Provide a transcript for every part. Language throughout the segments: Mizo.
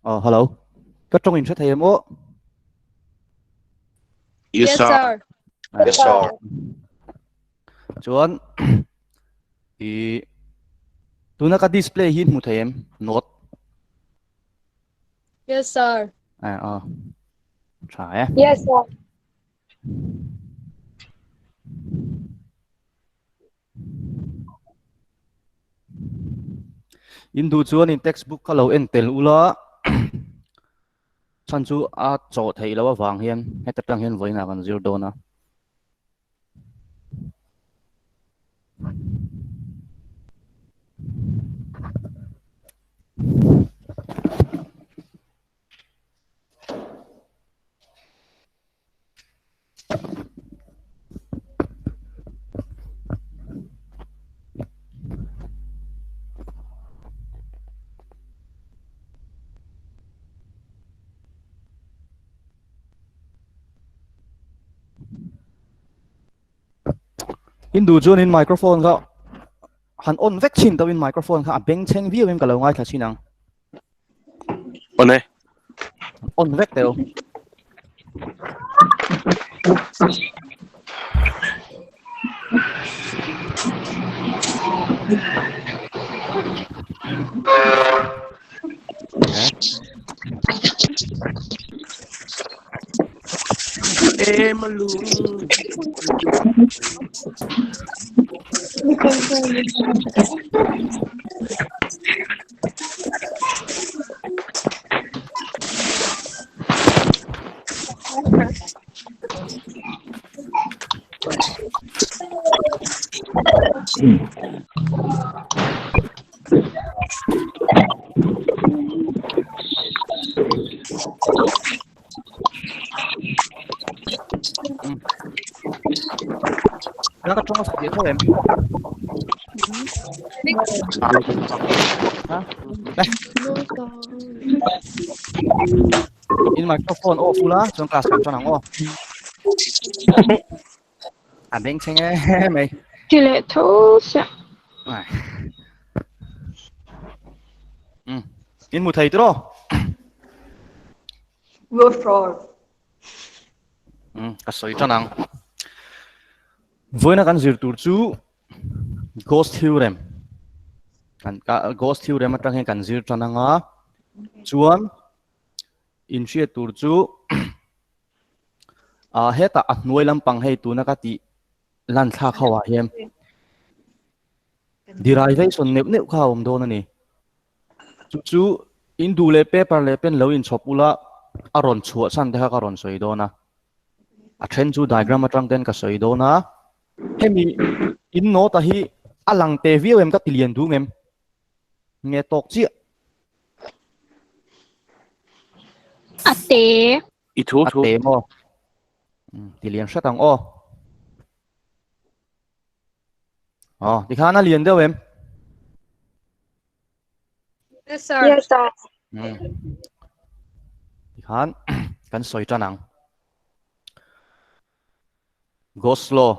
Oh, hello. Ka tawng in hre thei em aw? Yes, Yes, sir. sir. Yes, sir. Chuan i tuna ka display hi hmu thei em? Note. Yes, sir. À, ờ. Tha e. Yes, sir. In duh chuan in textbook kha lo en tel ula chhan chu a chawh theih loh avang hian heta tang hian vawiinah kan zir dawn a. In duh chuan in microphone kha han on vek thin tawh in microphone kha a bengchheng viau in ka lo ngaithla thin ang. On e. On vek teu. Em lu. Nó có trong sạch thôi em. Hả? Đây. In microphone off ula, chuan class kan chuan ang aw. A beng chheng e mai. Ti leh tho sia. Ai. Ừ. In mu thei tiraw? Go for. Ừ, ka sawi tan ang. Vawiina kan zir tur chu Ghost Theorem. Kan ka Ghost Theorem atang hian kan zir tan anga. Chuan in hriat tur chu a hetah a hnuai lampang hei tuna ka tih lan thlak ho ah hian derivation neuh neuh kha a awm dawn a ni. Chu chu in duh leh paper leh pen lo inchhawp ula a rawn chhuah chhan te kha ka rawn sawi dawn a. A then chu diagram atang ten ka sawi dawn a. Hemi in note a hi a lang te viau em ka ti lian duh ngem? Nge tawk chiah? A te. I thu A thu. te maw? Ti lian hret ang aw. Aw, tikhan a lian deuh em? Yes, sir. Yes, sir. Tikhan kan sawi tan ang. Gauss law.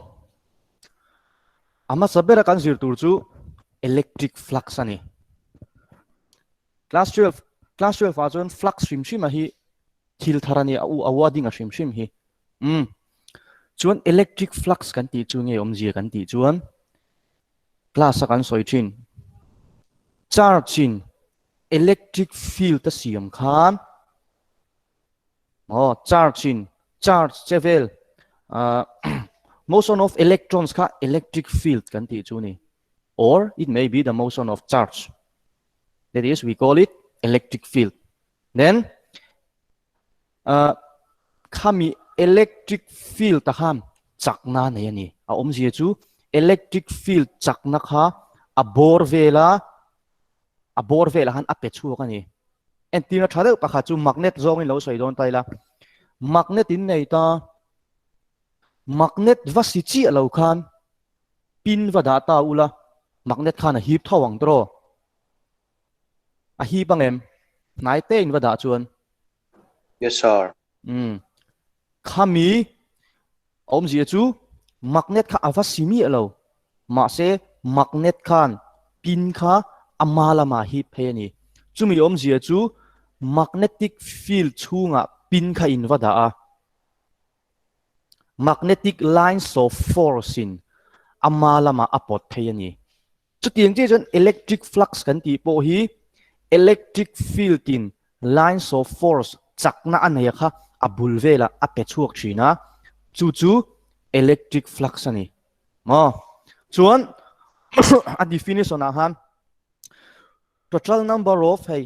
A hmasa bera kan zir tur chu electric flux a ni. Class 12 class 12 ah chuan flux hrim hrim a hi thil thar a ni a u a wording a hrim hrim hi. Um. Chuan electric flux kan tih chu nge awmzia kan tih chuan class a kan sawi thin charge in electric field a siam khan aw charge in charge che vel ah motion of electrons kha electric field kan tih chu ni or it may be the motion of charge that is we call it electric field then Khami electric field a khan chakna a nei a ni. A awmzia chu electric field chakna kha a bawr vela a bawr velah khan a pe chhuak a ni. Entirna tha deuh pakhat chu magnet zawngin lo sawi dawn ta ila. Magnet in nei ta, magnet va si chiah lo khan pin va dah ta ula magnet khan a hip tho ang tawh. A hip ang em? Hnai te in va dah chuan. Yes sir. Umm. Khami awmzia chu magnet kha a va si miah lo. Mahse magnet khan pin kha ama lamah hip phei a ni. Chumi awmzia chu magnetic field chhungah pin kha in va dah a. Magnetic lines of force in ama lamah a pawt phei a ni. Chutiang chiah chuan electric flux kan tih pawh hi electric field in lines of force chakna a nei kha a bul velah a pe chhuak thin a, chu chu electric flux a ni. Maw? Chuan a definition ah khan total number of hei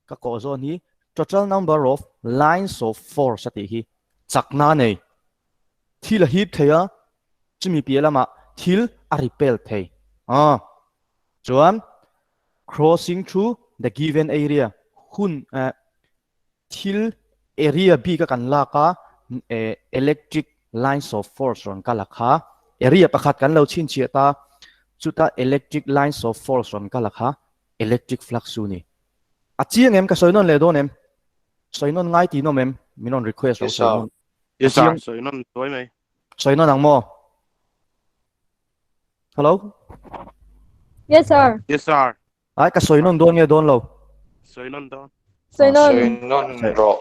ka kawh zawn hi total number of lines of force a tih hi chakna a nei. Thil a hip thei a, chumi piah lamah thil a repel thei. Aw. Chuan crossing through the given area hun eh thil area bik a kan lak a eh electric lines of force rawn kal a kha area pakhat kan lo chhinchhiah ta chuta electric lines of force rawn kal a kha electric flux chu ni. A chiang em? Ka sawi nawn leh dawn em? Sawi nawn ngai tih nawm em? Min rawn request lo sawi nawn. Yes sir, sawi nawn tuai mai. Sawi nawn ang maw? Hello? Yes sir. Yes sir. Ai ka sawi nawn dawn nge dawn lo? Sawi nawn dawn. Sawi nawn. Sawi nawn rawh.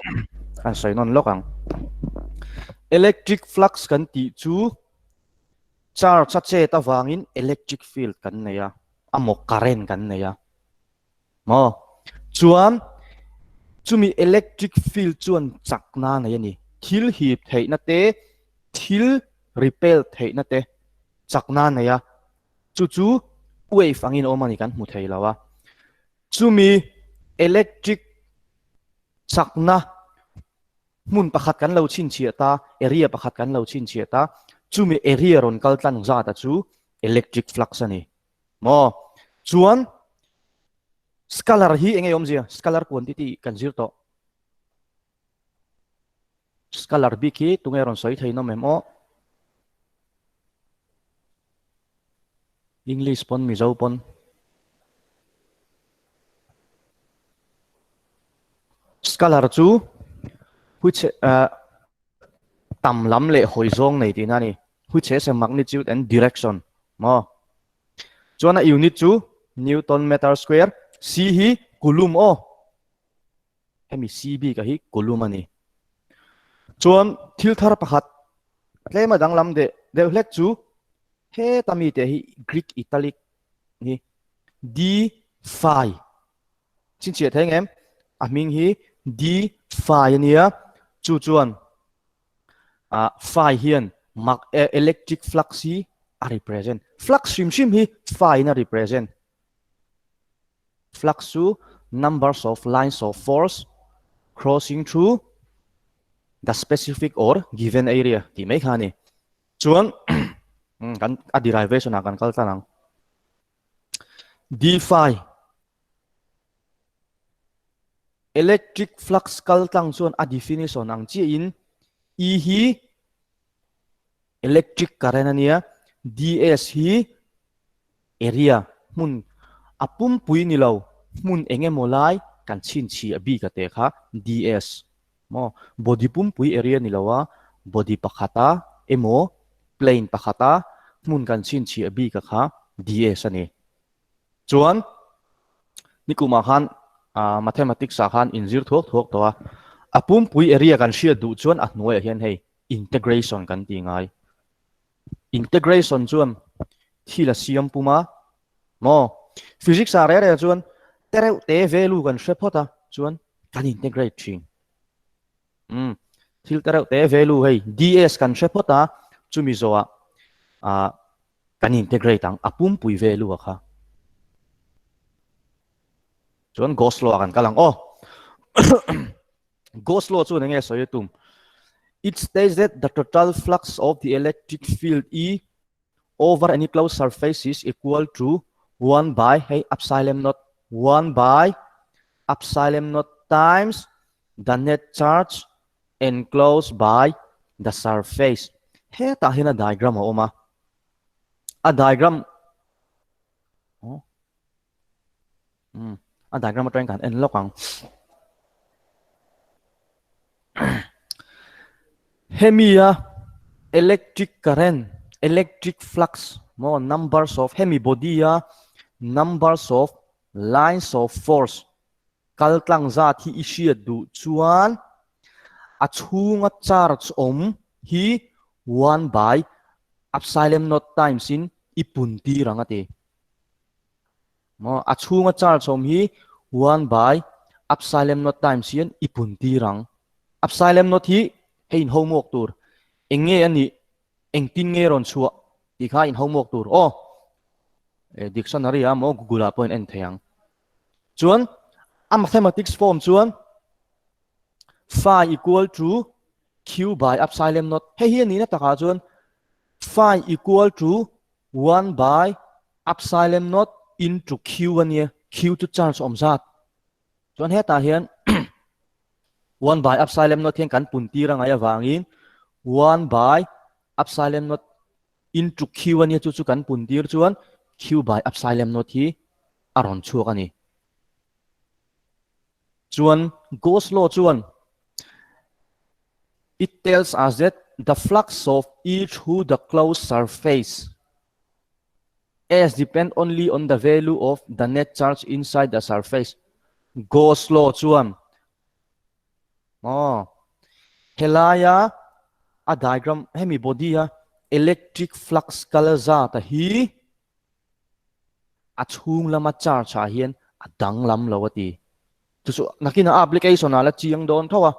Kan sawi nawn lawk ang. Electric flux kan tih chu charge a chet avangin electric field kan nei a, a maw current kan nei a. Maw? Chuan chumi electric field chuan chakna a nei a ni. Thil hip theihna te, thil repel theihna te chakna a nei a. Chu chu wave angin a awm a ni kan hmu thei lo a. Chumi electric chakna hmun pakhat kan lo chhinchhiah ta, area pakhat kan lo chhinchhiah ta, chumi area rawn kal tlang zata chu electric flux a ni. Maw? Chuan scalar hi enge awmzia? Scalar quantity kan zir tawh. Scalar bik hi tunge rawn sawi thei nawm em aw? English pawn Mizo pawn. Scalar chu which uh, tam lam leh hawi zawng nei tihna a ni. Which has a magnitude and direction. Maw? Chuan a unit chu Newton meter square. C hi coulomb aw. Hemi C bik a hi coulomb a ni. Chuan thil thar pakhat tlema danglam deh deuh hlek chu heta mite hi Greek italic hi D phi Chhinchhiah thei ngem? A hming hi D phi a nia. Chu chuan ah phi hian mak electric flux hi a represent. Flux hrim hrim hi phi in a represent. Flux chu numbers of lines of force crossing through the specific or given area tih mai kha a ni. Chuan kan a derivation ah kan kal tlang ang. D phi Electric flux kal tlang chuan a definition ang chiahin E hi electric current a nia, ds hi area, hmun a pumpui ni lo, hmun eng emaw lai kan chhinchhiah bik a te kha ds maw? Body pumpui area ni lo a, body pakhata emaw plane pakhata hmun kan chhinchhiah bik a kha ds a ni. Chuan nikumah khan mathematics ah khan inzir thuak thuak tawh a, a pumpui area kan hriat duh chuan a hnuaiah hian hei integration kan ti ngai. Integration chuan thil a siam pum a maw? Physics ah reh reh chuan tereuh te value kan hre phawt a chuan kan integrate thin. Umm thil tereuh te value hei ds kan hre phawt a chumi zawhah ah kan integrate ang a pumpui value a kha. Chuan Gauss law ah kan kal ang aw. Gauss law chuan enge sawi a tum? It states that the total flux of the electric field E over any closed surface is equal to 1 by hei epsilon naught 1 by epsilon naught times the net charge enclosed by the surface. Hetah hian a diagram a awm a. A diagram oh. Umm a diagram atangin kan en lawk ang. Hemi a electric current, electric flux maw numbers of hemi body a numbers of lines of force kal tlang zat hi i hriat duh chuan a chhunga charge awm hi one by epsilon naught times in i pun tir ang a ti. Maw a chhunga charge awm hi one by epsilon naught times hian i pun tir ang. Epsilon naught hi hei in homework tur eng nge a nih engtin nge rawn chhuah tih kha in homework tur aw. Dictionary ah maw google ah pawh in en thei ang. Chuan a mathematics form chuan phi equal to q by epsilon naught hei hi a nihna takah chuan phi equal to One by epsilon naught into q a nia, q chu charge awm zat. Chuan hetah hian one by epsilon naught hian kan pun tir a ngaih avangin one by epsilon naught into q a nia chu chu kan pun tir chuan q by epsilon naught hi a rawn chhuak a ni. Chuan Gauss law chuan It tells us that the flux of E through the closed surface S depend only on the value of the net charge inside the surface. Gauss law chuan maw helaia a diagram hemi body a electric flux kal zat a hi a chhung lama charge ah hian a danglam lo a ti. Chu chu nakinah a application ah la chiang dawn tho a.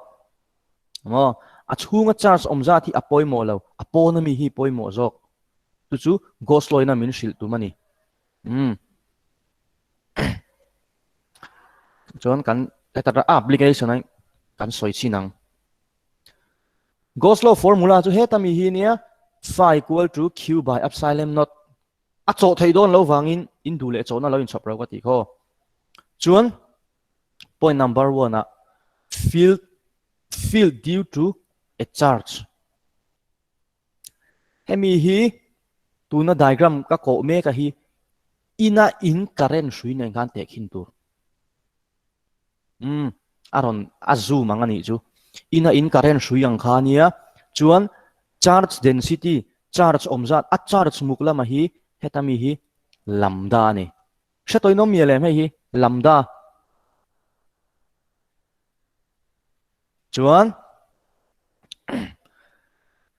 Maw a chhunga charge awm zat hi a pawimawh lo, a pawn ami hi pawimawh zawk. Chu chu Gauss law in a min hrilh tum a ni. Umm. Chuan kan heta application a kan sawi chin ang. Gauss law formula chu heta mi hi nia phi equal to q by epsilon naught. A chawh theih dawn lo vangin in duh leh chawhna lo inchhawp ro ka tih khaw. Chuan point number one ah field field due to a charge. Hemi hi tuna diagram ka kawh mek a hi ina in current hrui nen khan tehkhin tur. Umm a rawn a zoom ang a nih chu. Ina in current hrui ang kha nia chuan charge density charge awm zat a charge muk lama hi heta mi hi lambda a ni. Hre tawhin awm mial em hei hi lambda. Chuan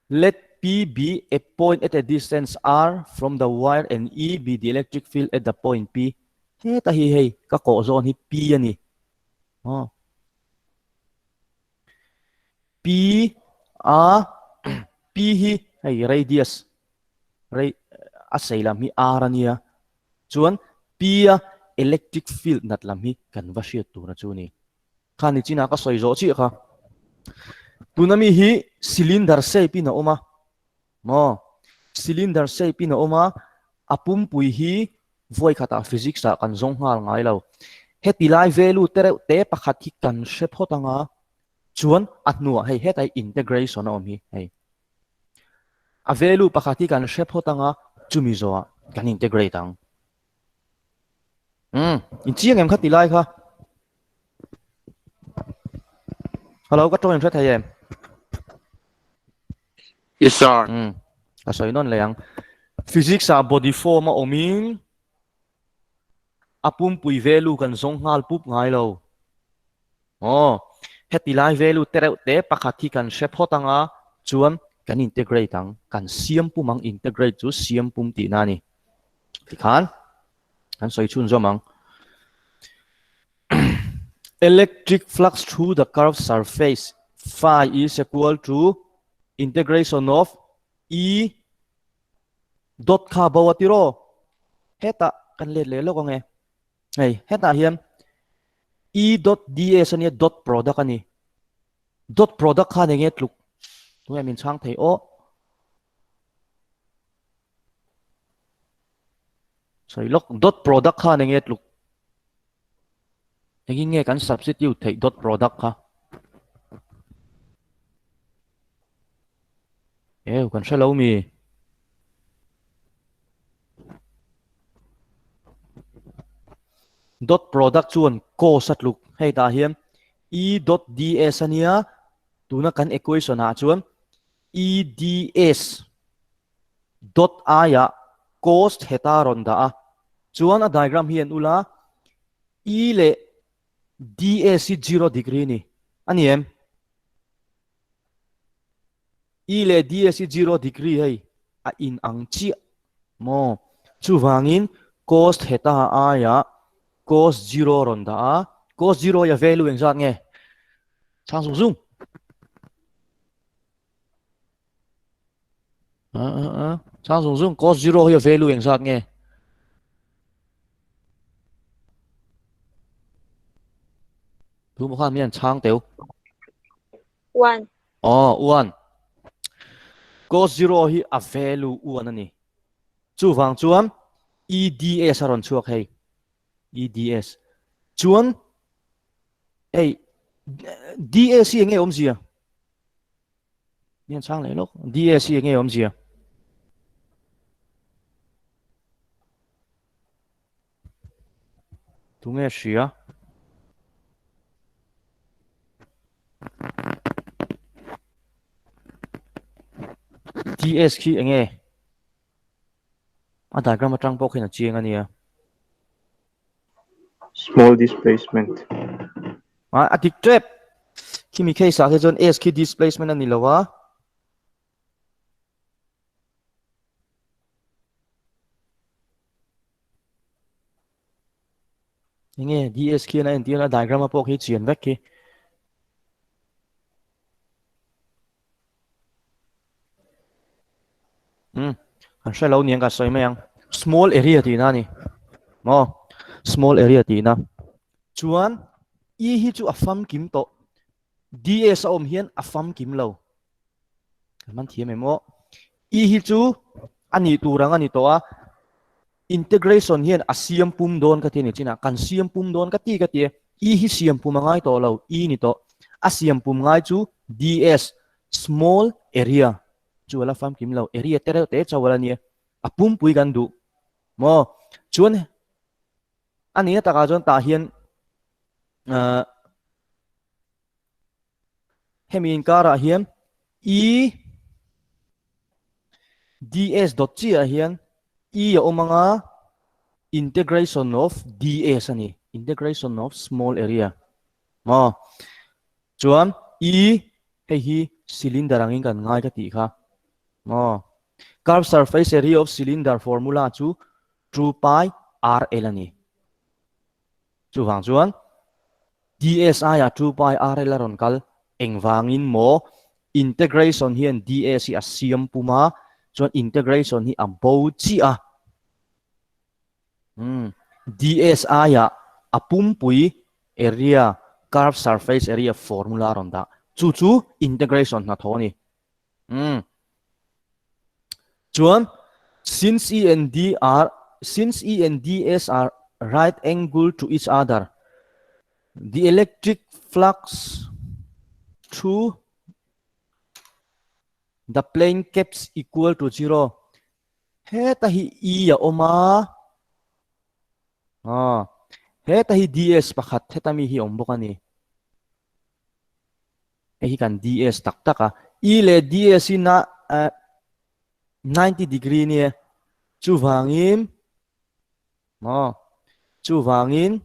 let P be a point at a distance r from the wire and E be the electric field at the point P. Heta hi hei ka kawh zawn hi P a ni. Aw. P a P hi hei radius rei a sei lam hi r a nia. Chuan P a electric field nat lam hi kan va hriat tur a chu ni. Kha ni chinah ka sawi zawh chiah kha. Tuna mi hi cylinder shape in a awm a. Maw? Cylinder shape in a awm a, a pumpui hi vawi khatah physics ah kan zawng nghal ngai lo. Heti lai value te reuh te pakhat hi kan hre phawt anga chuan a hnuah hei hetah hi integration a awm hi hei. A value pakhat hi kan hre phawt anga chumi zawhah kan integrate ang. Umm, in chiang em kha ti lai kha. Hello, ka tawng in hre thei em? Yes sir. Umm, ka sawi nawn leh ang. Physics ah body form a awm in a pumpui value kan zawng nghal pup ngai lo. Aw, heti lai value te reuh te pakhat hi kan hre phawt anga chuan Kan integrate ang. Kan siam pum ang. Integrate chu siam pum tihna a ni. Tikhan kan sawi chhunzawm ang. Electric flux through the curved surface phi is equal to integration of E dot kha bo a tiraw. Hetah kan let leh lawk ang e. Hei, hetah hian E dot ds a nia dot product a ni. Dot product khan enge tluk? Tunge min chhang thei aw. Sawi lawk, dot product khan enge tluk? Engin nge kan substitute theih dot product kha? Eu, kan hre lo mi. Dot product chuan cos a tluk. Hei tah hian E dot ds a nia, tuna kan equation ah chuan E ds dot aiah cos theta rawn dah a. Chuan a diagram hi en ula, E leh ds hi zero degree a ni. A ni em? E leh ds hi zero degree hei a in ang chiah maw? Chuvangin cos theta aiah cos zero rawn dah a, cos zero hi a value engzat nge? Chhang zung zung. Chhang zung zung cos zero hi a value engzat nge? Tu maw khan mi an chhang teu? One. Aw, one. Cos zero hi a value one a ni. Chuvang chuan EDS a rawn chhuak hei. EDS. Chuan hei DS hi enge awmzia? Mi an chhang leh lawk. DS hi enge awmzia? Tunge hria? TS khi enge? A diagram atang pawh khian a chiang a nia. Small displacement. A dik tep. Khimi case ah khi chuan S khi displacement a ni lo a. Enge DS khian a entir a diagram a pawh khi chian vek khi. Hmm, kan hre lo niang ka sawi mai ang. Small area tihna a ni. Maw? Small area tihna. Chuan E hi chu a famkim tawh. DS a awm hian a famkim lo. Kan man thiam em aw. E hi chu a nih tur ang a ni tawh a. Integration hian a siam pum dawn ka ti a ni chin a. Kan siam pum dawn ka ti ka ti e. E hi siam pum a ngai tawh lo. E ni tawh. A siam pum ngai chu DS, small area, chu a la famkim lo. Area te reuh te chauh a la nia. A pumpui kan duh. Maw? Chuan a nih na takah chuan tah hian ahh hemi inkarah hian E ds dot chiah hian E a awm anga integration of ds a ni integration of small area maw chuan E hei hi cylinder angin kan ngai ka tih kha maw curved surface area of cylinder formula chu 2 pi rl a ni. Chuvang chuan DSI ah 2 pi rl a rawn kal engvangin maw integration hian DS hi a siam pum a, chuan integration hi a bo chiah a. Hmm, DSI ah a pumpui area, curved surface area formula a rawn dah. Chu chu integration hnathawh a ni. Hmm. Chuan since E and D are since E and DS are right angle to each other, the electric flux through the plane keeps equal to zero. Heta hi E a awm a. Ah. Heta hi DS pakhat heta mi hi awm bawk a ni. Hei hi kan DS tak tak a. E leh DS hi na 90 degree nia. Chuvangin maw chuvangin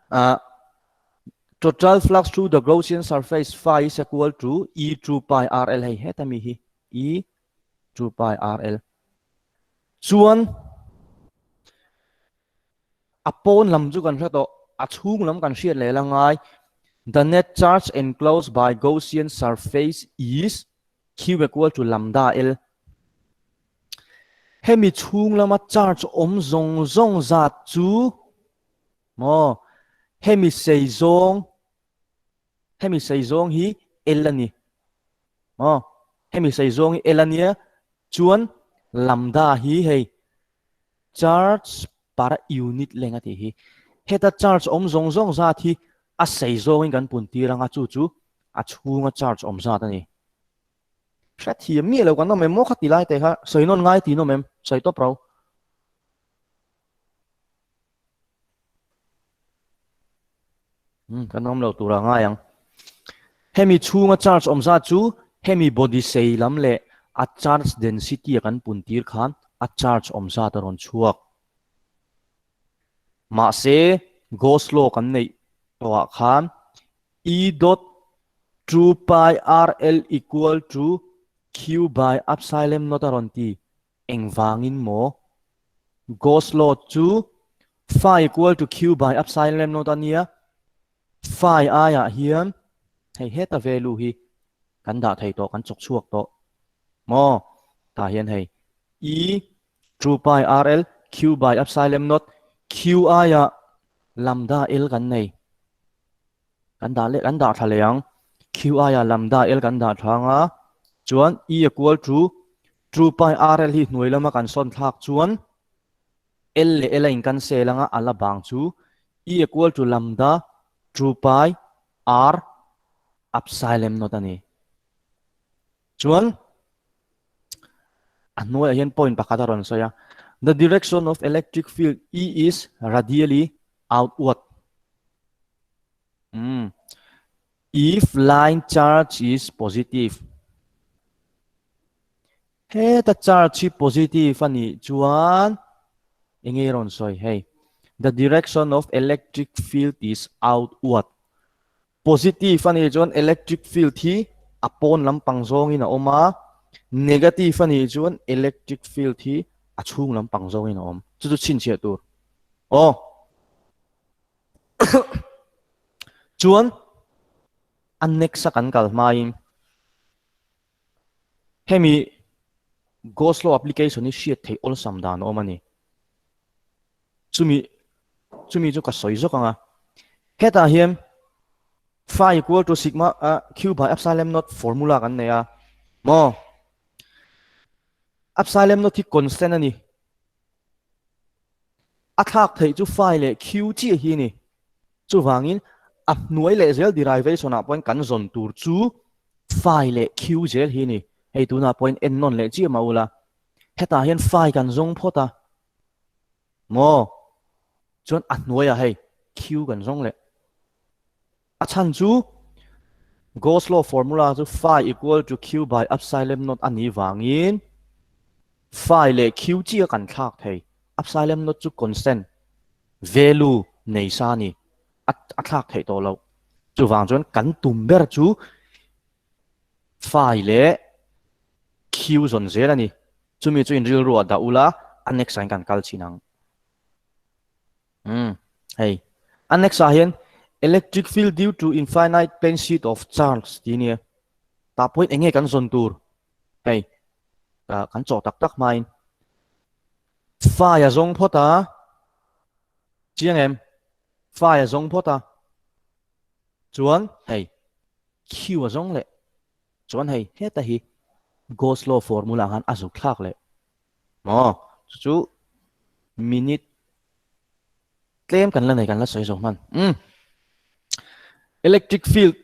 a. Total flux through the Gaussian surface phi is equal to E 2 pi RL hei heta mi hi E 2 pi RL. Chuan a pawn lam chu kan hre tawh, a chhung lam kan hriat leh la ngai. The net charge enclosed by Gaussian surface is Q equal to lambda L. Hemi chhung lama charge awm zawng zawng zat chu Maw? Hemi sei zawng, hemi sei zawng hi L a ni. Maw? Hemi sei zawng hi L a nia, chuan lambda hi hei charge per unit length a tih hi. Heta charge awm zawng zawng zat hi a sei zawngin kan pun tir anga chu chu a chhunga charge awm zat a ni. Hrethiam miah lo kan awm em maw kha ti lai te kha sawi nawn ngai tin awm em? Sawi tawp ro. Kan awm lo tur a ngai ang. Hemi chhunga charge awm zat chu hemi body sei lam leh a charge density a kan pun tir khan a charge awm zat a rawn chhuak. Mahse Gauss law kan neih tawhah khan E dot 2 pi RL equal to Q by epsilon naught a rawn ti. Engvangin maw? Gauss law chu phi equal to q by epsilon naught a nia, phi aiah hian hei heta value hi kan dah thei tawh, kan chawk chhuak tawh maw? Tah hian hei E 2 pi RL q by epsilon naught q aiah lambda L kan nei. Kan dah leh kan dah tha leh ang. Q aiah lambda L kan dah tha anga chuan E equal to 2 pi RL hi hnuai lama kan sawn thlak chuan L leh L a in cancel anga a la bang chu E equal to lambda 2 pi R epsilon naught a ni. Chuan a hnuaiah hian point pakhat a rawn sawi a, The direction of electric field E is radially outward. Hmm. If line charge is positive. Heta charge hi positive a nih chuan enge rawn sawi hei. The direction of electric field is outward. Positive a nih chuan electric field hi a pawn lampang zawngin a awm a, negative a nih chuan electric field hi a chhung lampang zawngin a awm. Chu chu chhinchhiah tur. Aw. Chuan a next a kan kal hmain hemi Gauss law application hi hriat theih awlsam dan a awm a ni. Chumi chumi chu ka sawi zawk ang a. Hetah hian phi equal to sigma q by epsilon naught formula kan nei a. Maw? Epsilon naught hi constant a ni. A thlak theih chu phi leh q chiah hi a ni. Chuvangin a hnuai leh zel derivation ah pawhin kan zawn tur chu phi leh q zel hi a ni. Hei tunah pawhin en nawn leh chiah mah ula. Hetah hian phi kan zawng phawt a. Maw? Chuan a hnuaiah hei Q kan zawng leh. A chhan chu Gauss law formula chu phi equal to Q by epsilon naught a nih vangin phi leh Q chiah kan thlak thei. Epsilon naught chu constant value nei sa a ni. A thlak theih tawh loh. Chuvang chuan kan tum ber chu phi leh Q zawn zel a ni. Chumi chu in rilruah dah ula, a next ah hian kan kal chhin ang. Umm, hei. A next ah hian electric field due to infinite plane sheet of charge tih a nia. Tah pawhin eng nge kan zawn tur? Hei, kan chawh tak tak hmain phi a zawng phawt a, chiang em? Phi a zawng phawt a, chuan hei Q a zawng leh. Chuan hei heta hi Gauss law formula khan a zuk thlak leh maw? Chu chu minute tlem kan la nei kan la sawi zo hman. Umm. Electric field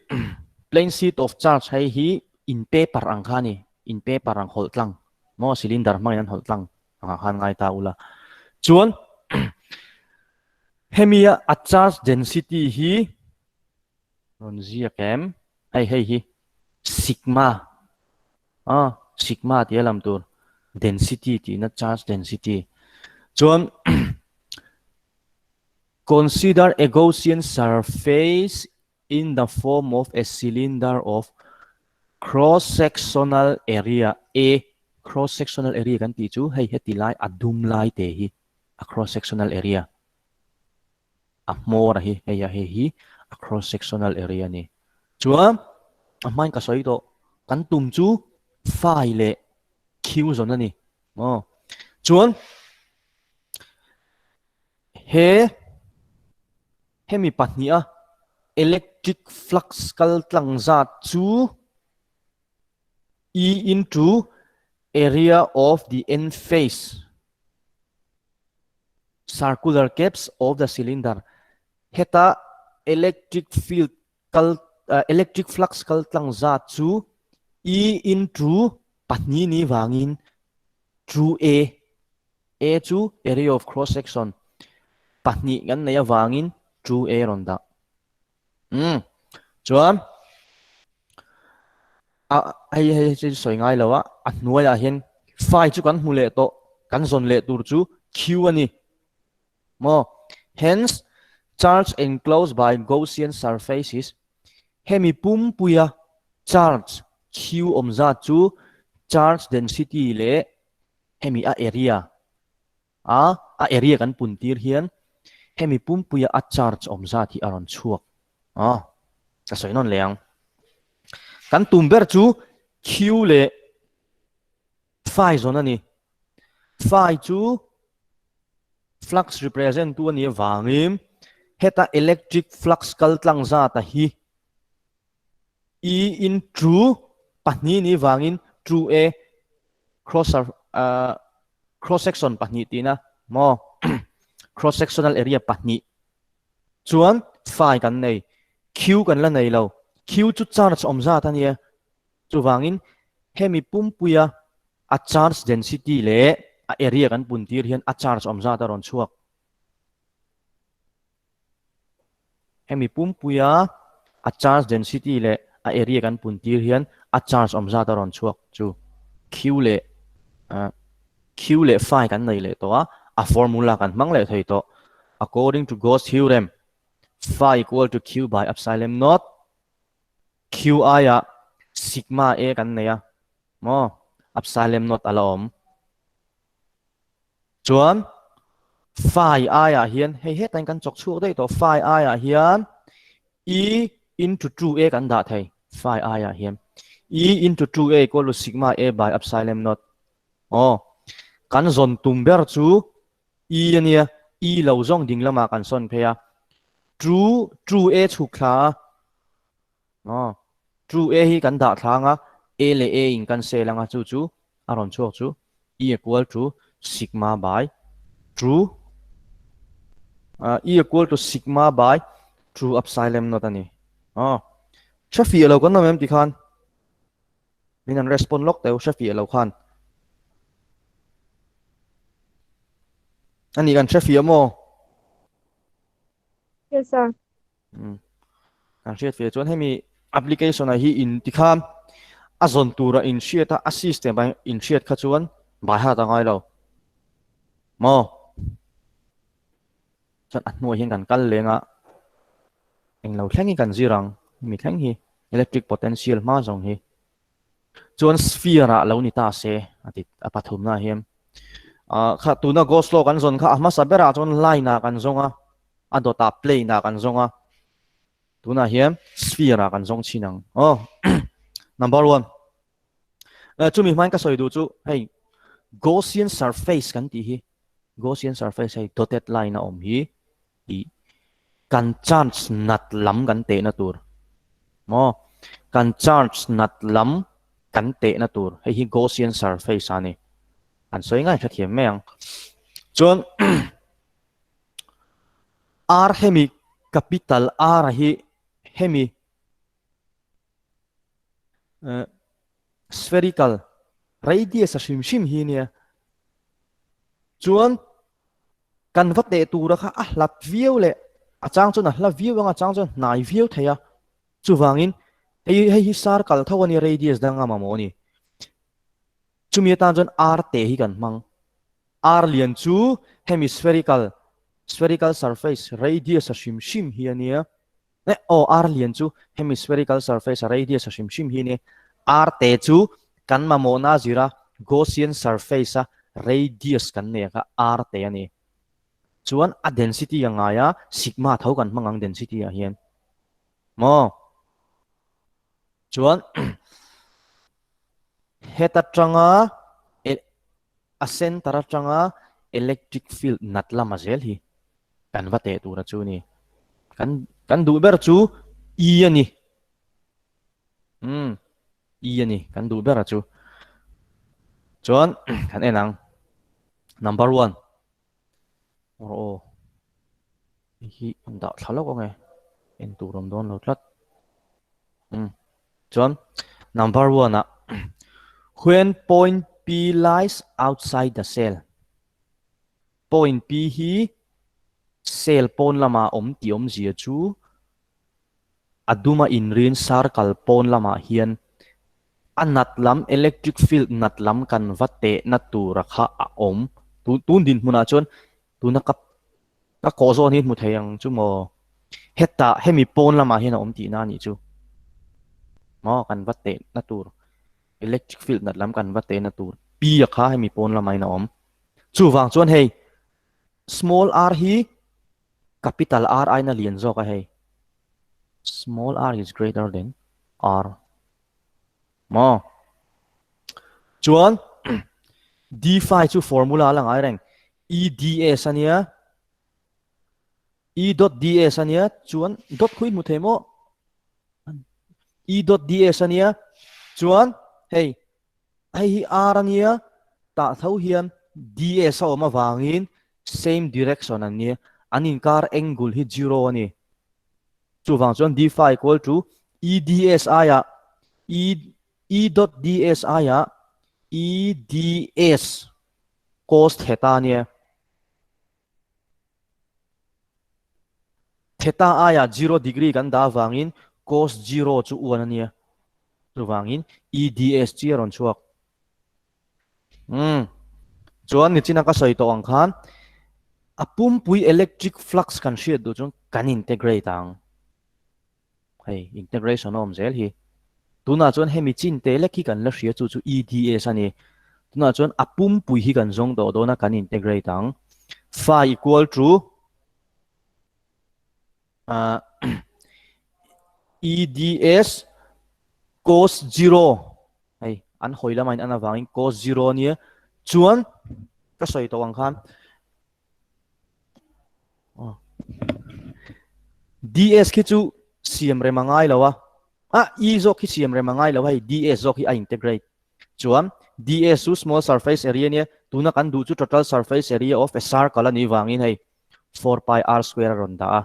plane sheet of charge hei hi in paper ang kha a ni. In paper ang hawlh tlang maw? Cylinder hmangin an hawlh tlang angah khan ngai ta ula. Chuan hemi a a charge density hi Rawn ziak em? Hei hei hi sigma a sigma tih a lam tur density tihna charge density chuan consider a Gaussian surface In the form of a cylinder of cross-sectional area A, cross-sectional area kan tih chu hei heti lai a dum lai te hi a cross-sectional area a hmawr a hi hei a hei hi a cross-sectional area a ni. Chuan a hmain ka sawi tawh kan tum chu phi leh Q zawn a ni. Aw chuan he Hemi pahniha electric flux kal tlang zat chu E into area of the end face circular caps of the cylinder. Heta electric field kal electric flux kal tlang zat chu E into pahnih ni vangin 2 A A chu area of cross section pahnih kan neih avangin 2A rawn dah. Umm chuan a hei hei chu sawi ngai lo a, a hnuaiah hian phi chu kan hmu leh tawh, kan zawn leh tur chu Q a ni. Maw? Hence, charge enclosed by Gaussian surface is hemi pumpuia charge Q awm zat chu charge density leh hemi a area a a area kan pun tir hian hemi pumpuia a charge awm zat hi a rawn chhuak a ka sawi nawn leh ang kan tum ber chu Q leh phi zawn a ni phi chu flux represent tu a nih avangin heta electric flux kal tlang zat a hi E in true pahnih ni vangin true A cross uh, cross section pahnih tina maw cross sectional area pahnih chuan phi kan nei Q kan la nei lo Q chu charge awm zat ania chuvangin hemi pumpuia a charge density leh a area kan pun tir hian a charge awm zat a rawn chhuak Hemi pumpuia a charge density leh a area kan pun tir hian a charge awm zat a rawn chhuak chu Q leh Q leh phi kan nei leh tawh a, a formula kan hmang leh thei tawh. According to Gauss theorem, phi equal to Q by epsilon naught, Q aiah sigma A kan nei a, maw? Epsilon naught a la awm. Chuan phi aiah hian hei hetah hian kan chawk chhuak daih tawh phi aiah hian e into 2a kan dah thei phi aiah hian e into 2a equal to sigma a by epsilon naught aw kan zawn tum ber chu e ania e lo zawng ding lamah kan sawn phei a 2 2a chhuk thla a Aw, true A hi kan dah thlang a, A leh A in kan sel anga chu chu a rawn chhuak chu E equal to sigma by true E equal to sigma by true epsilon naught a ni. Aw, hre fiah lo kan awm em ti khan min an respond lawk teu hre fiah lo khan. Ani kan hre fiah maw? Yes sir. Um kan hriat ve chuan hemi application ah hi in tikhan a zawn tura in hriat a a system a in hriat kha chuan by heart a ngai lo maw chuan a hnuai hian kan kal leng a englo thleng hi kan zir ang hemi thleng hi electric potential hma zawng hi chuan sphere ah lo ni ta se a ti a pathumna ah hian ah kha tuna ghost law kan zawn kha a hmasa berah chuan line ah kan zawng a a dawtah plane ah kan zawng a tunah hian sphere ah kan zawng chhin ang aw number one chumi hmain ka sawi duh chu hei Gaussian surface kan tih hi Gaussian surface hei dotted line a awm hi tih kan charge nat lam kan tehna tur maw kan charge nat lam kan tehna tur hei hi Gaussian surface a ni an sawi ngai hrethiam mai ang chuan R hemi capital R hi hemi spherical radius a hrim hrim hi nia chuan kan va teh tura kha a hlat viau leh a chang chuan a hla viau anga a chang chuan hnai viau thei a chuvangin hei hei hi circle tho a ni radius dang a mamawh a ni chumi atan chuan r te hi kan hmang r lian chu hemi spherical spherical surface radius a hrim hrim hi a nia. Eh, aw, R lian chu hemi spherical surface a radius a hrim hrim hi ni. R te chu kan mamawhna zira Gaussian surface a radius kan nei kha R te a ni. Chuan a density a ngai a, sigma tho kan hmang ang density ah hian. Maw? Chuan heta tanga a center atanga electric field nat lama zel hi kan va teh tura chu ni. Kan kan duh ber chu E a ni. Umm E a ni kan duh ber a chu. Chuan kan en ang. Number 1. Aw aw. Hei hi an dah thla lawk ang e. En tur awm dawn lo tlat. Umm. Chuan number 1 ah when point P lies outside the cell. Point P hi cell pawn lama awm tih awmzia chu a duma inrin circle pawn lamah hian a nat lam electric field nat lam kan va tehna tura kha a awm. Tun dinhmunah chuan tuna ka ka kawh zawn hi hmu thei ang chu maw? Hetah hemi pawn lamah hian a awm tihna a nih chu. Maw kan va tehna tur electric field nat lam kan va tehna tur P a kha hemi pawn lamah hian a awm. Chuvang chuan hei small r hi capital R aiin a lian zawk a hei. Small r is greater than R. Maw? Chuan d phi chu formula la ngai reng. E ds a nia. E dot ds a nia. Chuan dot khuin hmu thei maw? E dot ds a nia. Chuan hei hei hi R a nia. Tah tho hian ds a awm avangin same direction an nia. An inkar angle hi zero a ni. Chuvang chuan d phi equal to E ds aiah E E dot ds aiah E ds cos theta a nia. Theta aiah zero degree kan dah avangin cos zero chu uan a nia. Chuvangin E ds chi a rawn chhuak. Umm. Chuan nichina ka sawi tawh ang khan a pumpui electric flux kan hriat duh chuan kan integrate ang. Hei integration a awm zel hi. Tunah chuan hemi chin te lek hi kan la hria chu chu EDS a ni. Tunah chuan a pumpui hi kan zawng tawh dawn a kan integrate ang. Phi equal to uh, EDS cos 0 hei an hawi lama in an avangin cos 0 ania chuan ka sawi tawh ang khan DS khi chu siam rem a ngai lo a a E zawk khi siam rem a ngai lo hei DS zawk hi a integrate chuan DS chu small surface area ania tuna kan duh chu total surface area of a circle ani vangin hei 4 pi r square a rawn dah a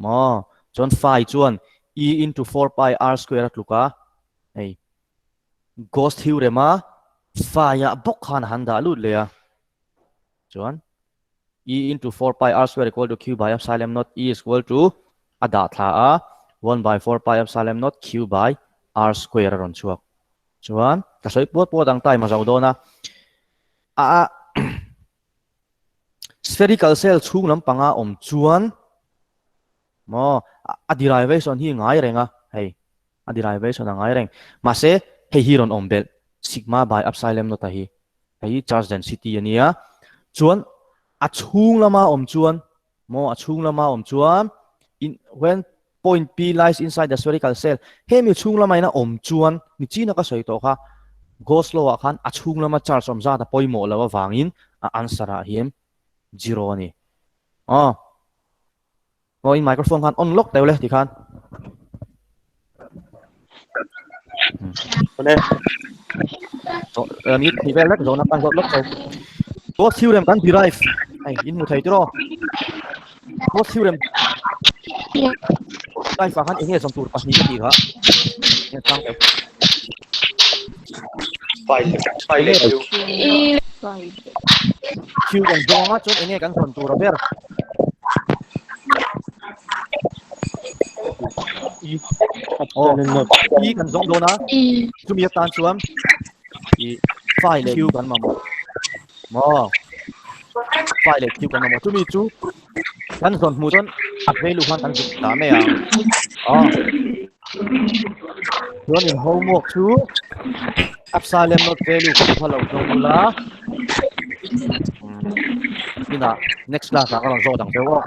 maw chuan phi chuan e into 4 pi r square a tluk a hei ghost hiu rema phi ah bawk khan a han dah lut leh a chuan e into 4 pi r square equal to q by epsilon naught e is equal to a dah thla a 1 by 4 pi epsilon naught q by r square a rawn chhuak chuan ka sawi puat puat ang time a zo dawn a a Spherical shell chhung lampanga awm chuan maw a derivation hi ngai reng a, hei a derivation a ngai reng. Mahse hei hi rawn awm belh sigma by epsilon naught a hi, hei hi charge density a nia. Chuan a chhung lama awm chuan maw a chhung lama awm chuan in when Point P lies inside the spherical shell. Hemi chhung lama in a awm chuan ni china ka sawi tawh kha Gauss law ah khan a chhung lama charge awm zat a pawimawh lo avangin a answer ah hian zero a ni. Aw. Aw in microphone khan on lawk teuh le ti khan. Awle. So, mi thi vel lek zawna kan zawt lawk tho. Gauss theorem kan derive. Hei, in hmu thei tiraw? Gauss theorem derive ah khan enge zawm tur pahnih ka tih kha. Nge chang teuh. Phi phi leh Q. Q kan zawng a chuan enge kan zawn tur a ber. Oh, E kan zawng dawn a. Chumi atan chuan i phi leh Q kan mamawh. Maw? Phi leh Q kan mamawh. Chumi chu kan zawn hmuh chuan A value khan kan zuk dah mai ang. Aw. Chuan in homework chu epsilon naught value kan kha lo zawng ula. Inah next class ah ka rawn zawt ang cheu aw.